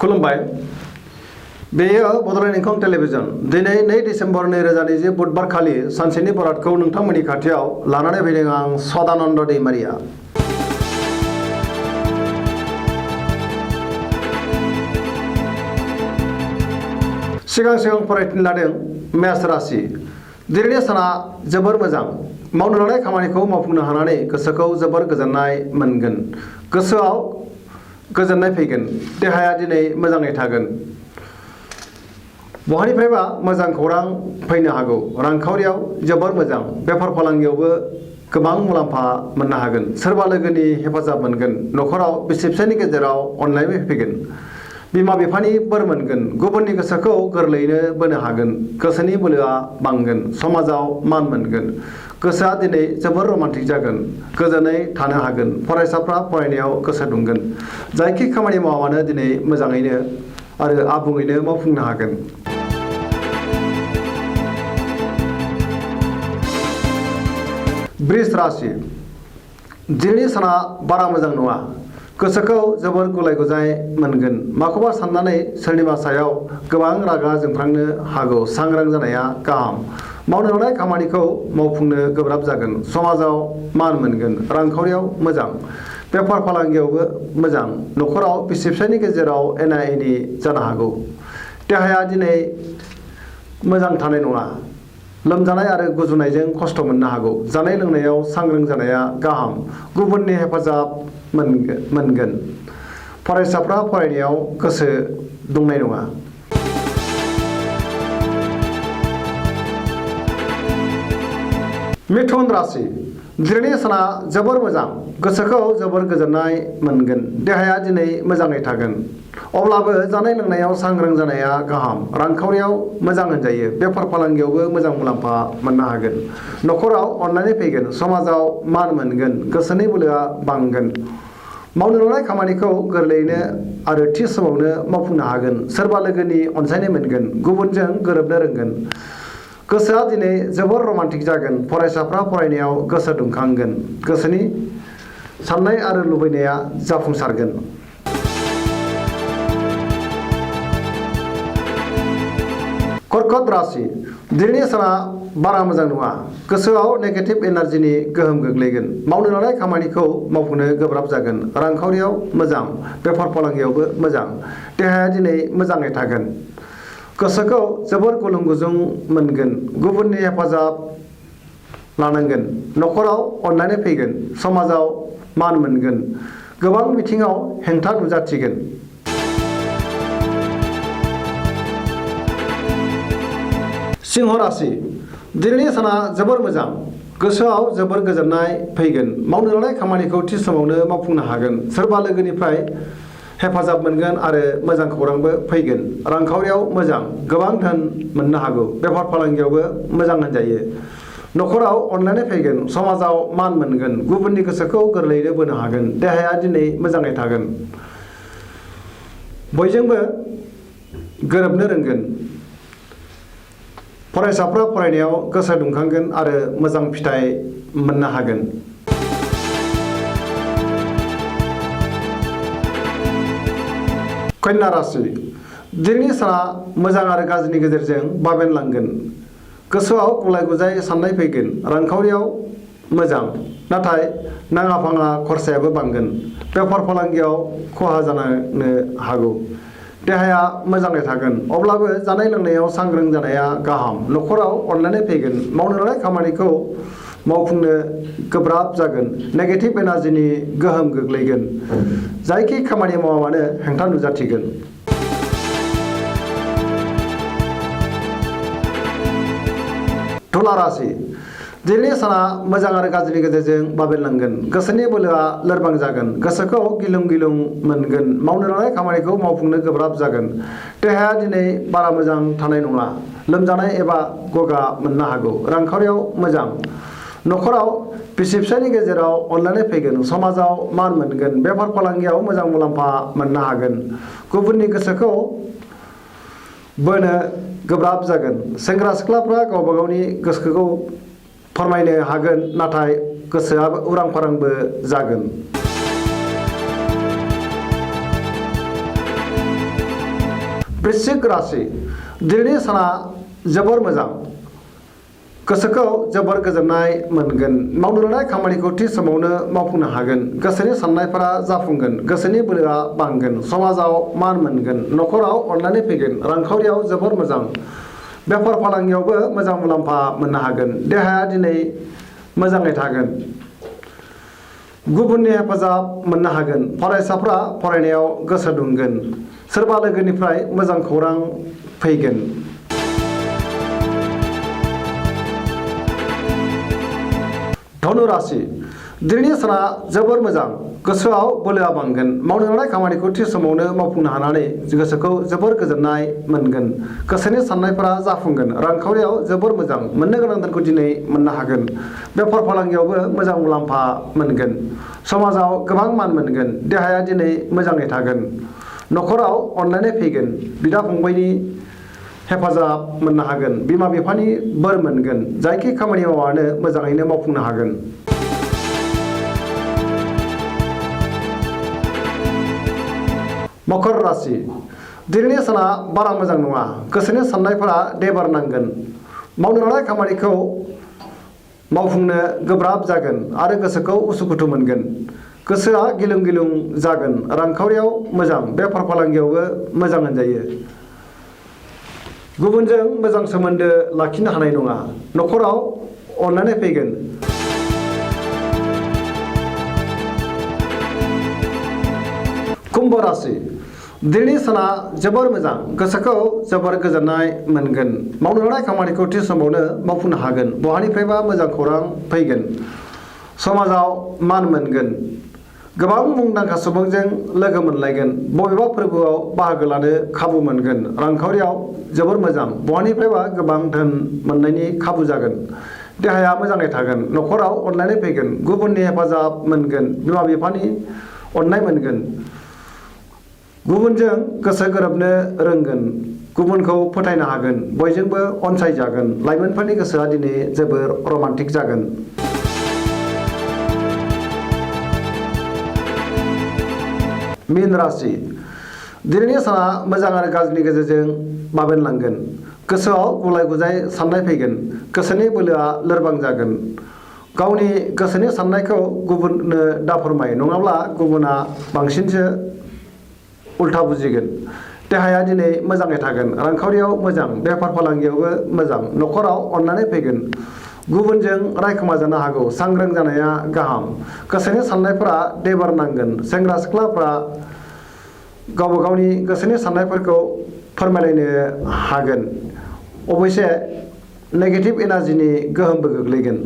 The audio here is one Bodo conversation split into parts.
खुलुमबाय बेयो बड'लेण्ड इंखं टेलिभिजन दिनै 2 डिसेम्बर 2020 बुधबार खालि सानसेनि बरादखौ नोंथांमोननि खाथियाव लानानै फैदों आं सदानन्द दैमारिया। सिगां फरायथिनो लादों मेष राशि। दिनैनि साना जोबोर मोजां। मावनो लानाय खामानिखौ मावफुंनो हानानै गोसोखौ जोबोर गोजोननाय मोनगोन। गोसोआव गोजोननाय फैगोन। देहाया दिनै मोजाङै थागोन। बहानिफ्रायबा मोजां खौरां फैनो हागौ। रांखावरियाव जोबोर मोजां। बेफार फालांगियावबो गोबां मुलाम्फा मोननो हागोन। सोरबा लोगोनि हेफाजाब मोनगोन। न'खराव बिसि फिसायनि गेजेराव अनलायनाय फैगोन। बिमा बिफानि बोर मोनगोन। गुबुननि गोसोखौ गोरलैयैनो बोनो हागोन। गोसोनि बोलोआ बांगोन। समाजाव मान मोनगोन। गोसोआ दिनै जोबोर रमान्टिक जागोन। गोजोनै थानो हागोन। फरायसाफ्रा फरायनायाव गोसो दुंगोन। जायखि खामानि मावामानो दिनै मोजाङैनो आरो आबुङैनो मावफुंनो हागोन। वृष राशि। दिनैनि साना बारा मोजां नङा। गोसोखौ जोबोर गुलाय गुजाय मोनगोन। माखौबा साननानै सोरनिबा सायाव गोबां रागा जोंफ्लांनो हागौ। सांग्रां जानाया गाहाम। मावनो लानाय खामानिखौ मावफुंनो गोब्राब जागोन। समाजाव मान मोनगोन। रांखावरियाव मोजां। बेफार फालांगियावबो मोजां। न'खराव बिसि फिसायनि गेजेराव एना एनि जानो हागौ। देहाया दिनै मोजां थानाय नङा। लोमजानाय आरो गुजुनायजों खस्थ' मोननो हागौ। जानाय लोंनायाव सांग्रां जानाया गाहाम। गुबुननि हेफाजाब मोनगोन। फरायसाफ्रा फरायनायाव गोसो दुंनाय नङा। मिथुन राशि। दिनैनि साना जोबोर मोजां। गोसोखौ जोबोर गोजोननाय मोनगोन। देहाया दिनै मोजाङै थागोन। अब्लाबो जानाय लोंनायाव सांग्रां जानाया गाहाम। रांखावरियाव मोजां होनजायो। बेफार फालांगियावबो मोजां मुलाम्फा मोननो हागोन। न'खराव अननानै फैगोन। समाजाव मान मोनगोन। गोसोनि बोलोआ बांगोन। मावनो लानाय खामानिखौ गोरलैयैनो आरो थि समावनो मावफुंनो हागोन। सोरबा लोगोनि अनसायनाय मोनगोन। गुबुनजों गोरोबनो रोंगोन। गोसोआ दिनै जोबोर रमान्टिक जागोन। फरायसाफ्रा फरायनायाव गोसो दुंखांगोन। गोसोनि साननाय आरो लुबैनाया जाफुंसारगोन। कर्कट राशि। दिनैनि साना बारा मोजां नङा। गोसोआव नेगेटिभ एनार्जिनि गोहोम गोग्लैगोन। मावनो लानाय खामानिखौ मावफुंनो गोब्राब जागोन। रांखावरियाव मोजां। बेफार फालांगियावबो मोजां। देहाया दिनै मोजाङै थागोन। गोसोखौ जोबोर गुलुं गुजुं मोनगोन। गुबुननि हेफाजाब लानांगोन। न'खराव अननानै फैगोन। समाजाव मान मोनगोन। गोबां बिथिङाव हेंथा नुजाथिगोन। सिंह राशि। दिनैनि साना जोबोर मोजां। गोसोआव जोबोर गोजोननाय फैगोन। मावनो लानाय खामानिखौ थि समावनो मावफुंनो हागोन। सोरबा लोगोनिफ्राय हेफाजाब मोनगोन आरो मोजां खौरांबो फैगोन। रांखावरियाव मोजां। गोबां धोन मोननो हागौ। बेफार फालांगियावबो मोजां होनजायो। न'खराव अनलायनाय फैगोन। समाजाव मान मोनगोन। गुबुननि गोसोखौ गोरलैयैनो बोनो हागोन। देहाया दिनै मोजाङै थागोन। बयजोंबो गोरोबनो रोंगोन। फरायसाफ्रा फरायनायाव गोसो दुंखांगोन आरो मोजां फिथाइ मोननो हागोन। कन्या राशि। दिनैनि साना मोजां आरो गाज्रिनि गेजेरजों बाबेनलांगोन। गोसोआव गुलाय गुजाय साननाय फैगोन। रांखावरियाव मोजां। नाथाय नाङा फाङा खरसायाबो बांगोन। बेफार फालांगियाव खहा जानो हागौ। देहाया मोजाङै थागोन। अब्लाबो जानाय लोंनायाव सांग्रां जानाया गाहाम। न'खराव अनलायनाय फैगोन। मावनो लानाय खामानिखौ मावफुंनो गोब्राब जागोन। नेगेटिभ एनार्जिनि गोहोम गोग्लैगोन। जायखि खामानि मावामानो हेंथा नुजाथिगोन। तुला राशि। दिनैनि साना मोजां आरो गाज्रिनि गेजेरजों बाबेनलांगोन। गोसोनि बोलोआ लोरबां जागोन। गोसोखौ गिलुं गिलुं मोनगोन। मावनो लानाय खामानिखौ मावफुंनो गोब्राब जागोन। देहाया दिनै बारा मोजां थानाय नङा। लोमजानाय एबा गगा मोननो हागौ। रांखावरियाव मोजां। न'खराव बिसि फिसायनि गेजेराव अनलायनाय फैगोन। समाजाव मान मोनगोन। बेफार फालांगियाव मोजां मुलाम्फा मोननो हागोन। गुबुननि गोसोखौ बोनो गोब्राब जागोन। सेंग्रा सिख्लाफ्रा गावबा गावनि गोसोखौ फोरमायनो हागोन। नाथाय गोसोआबो उरां फारांबो जागोन। वृश्चिक राशि दिनैनि साना जोबोर मोजां गोसोखौ जोबोर गोजोननाय मोनगोन मावनो लानाय खामानिखौ थि समावनो मावफुंनो हागोन गोसोनि साननायफोरा जाफुंगोन गोसोनि बोलोआ बांगोन समाजाव मान मोनगोन न'खराव अननानै फैगोन रांखावरियाव जोबोर मोजां बेफार फालांगियावबो मोजां मुलाम्फा मोननो हागोन देहाया दिनै मोजाङै थागोन गुबुननि हेफाजाब मोननो हागोन फरायसाफ्रा फरायनायाव गोसो दुंगोन सोरबा लोगोनिफ्राय मोजां खौरां फैगोन धनु राशि दिनैनि साना जोबोर मोजां गोसोआव बोलोआ बांगोन मावनो लानाय खामानिखौ थि समावनो मावफुंनो हानानै गोसोखौ जोबोर गोजोननाय मोनगोन गोसोनि साननायफोरा जाफुंगोन रांखावरियाव जोबोर मोजां मोननो गोनां धोनखौ दिनै मोननो हागोन बेफार फालांगियावबो मोजां मुलाम्फा मोनगोन समाजाव गोबां मान मोनगोन देहाया दिनै मोजाङै थागोन न'खराव अननानै फैगोन बिदा फंबायनि हेफाजाब मोननो हागोन बिमा बिफानि बोर मोनगोन जायखि खामानि मावानो मोजाङैनो मावफुंनो हागोन मकर राशि दिनैनि साना बारा मोजां नङा गोसोनि साननायफोरा देबार नांगोन मावनो लानाय खामानिखौ मावफुंनो गोब्राब जागोन आरो गोसोखौ उसुखुथु मोनगोन गोसोआ गिलुं गिलुं जागोन रांखावरियाव मोजां बेफार फालांगियावबो मोजां होनजायो गुबुनजों मोजां सोमोन्दो लाखिनो हानाय नङा न'खराव अननानै फैगोन कुम्भ राशि दिनैनि साना जोबोर मोजां गोसोखौ जोबोर गोजोननाय मोनगोन मावनो लानाय खामानिखौ थि समावनो मावफुंनो हागोन बहानिफ्रायबा मोजां खौरां फैगोन समाजाव मान मोनगोन गोबां मुंदांखा सुबुंजों लोगो मोनलायगोन बबेबा फोरबोआव बाहागो लानो खाबु मोनगोन रांखावरियाव जोबोर मोजां बहानिफ्रायबा गोबां धोन मोननायनि खाबु जागोन देहाया मोजाङै थागोन न'खराव अनलायनाय फैगोन गुबुननि हेफाजाब मोनगोन बिमा बिफानि अननाय मोनगोन गुबुनजों गोसो गोरोबनो रोंगोन गुबुनखौ फोथायनो हागोन बयजोंबो अनसायजागोन लाइमोनफोरनि गोसोआ दिनै जोबोर रमान्टिक जागोन मीन राशि दिनैनि साना मोजां आरो गाज्रिनि गेजेरजों बाबेनलांगोन गोसोआव गुलाय गुजाय साननाय फैगोन गोसोनि बोलोआ लोरबां जागोन गावनि गोसोनि साननायखौ गुबुननो दाफोरमाय नङाब्ला गुबुना बांसिनसो उल्था बुजिगोन देहाया दिनै मोजाङै थागोन रांखावरियाव मोजां बेफार फालांगियावबो मोजां न'खराव अननानै फैगोन गुबुनजों रायखोमा जानो हागौ सांग्रां जानाया गाहाम गोसोनि साननायफोरा देबार नांगोन सेंग्रा सिख्लाफ्रा गावबा गावनि गोसोनि साननायफोरखौ फोरमायलायनो हागोन अबयसे नेगेटिभ एनार्जिनि गोहोमबो गोग्लैगोन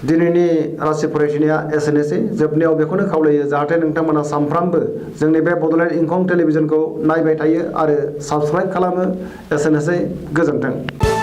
दिनैनि राशि फरायथिनाया एसेनोसै जोबनायाव बेखौनो खावलायो जाहाथे नोंथांमोना सानफ्रामबो जोंनि बे बड'लेण्ड इंखं टेलिभिजनखौ नायबाय थायो आरो साबस्क्राइब खालामो एसेनोसै गोजोन्थों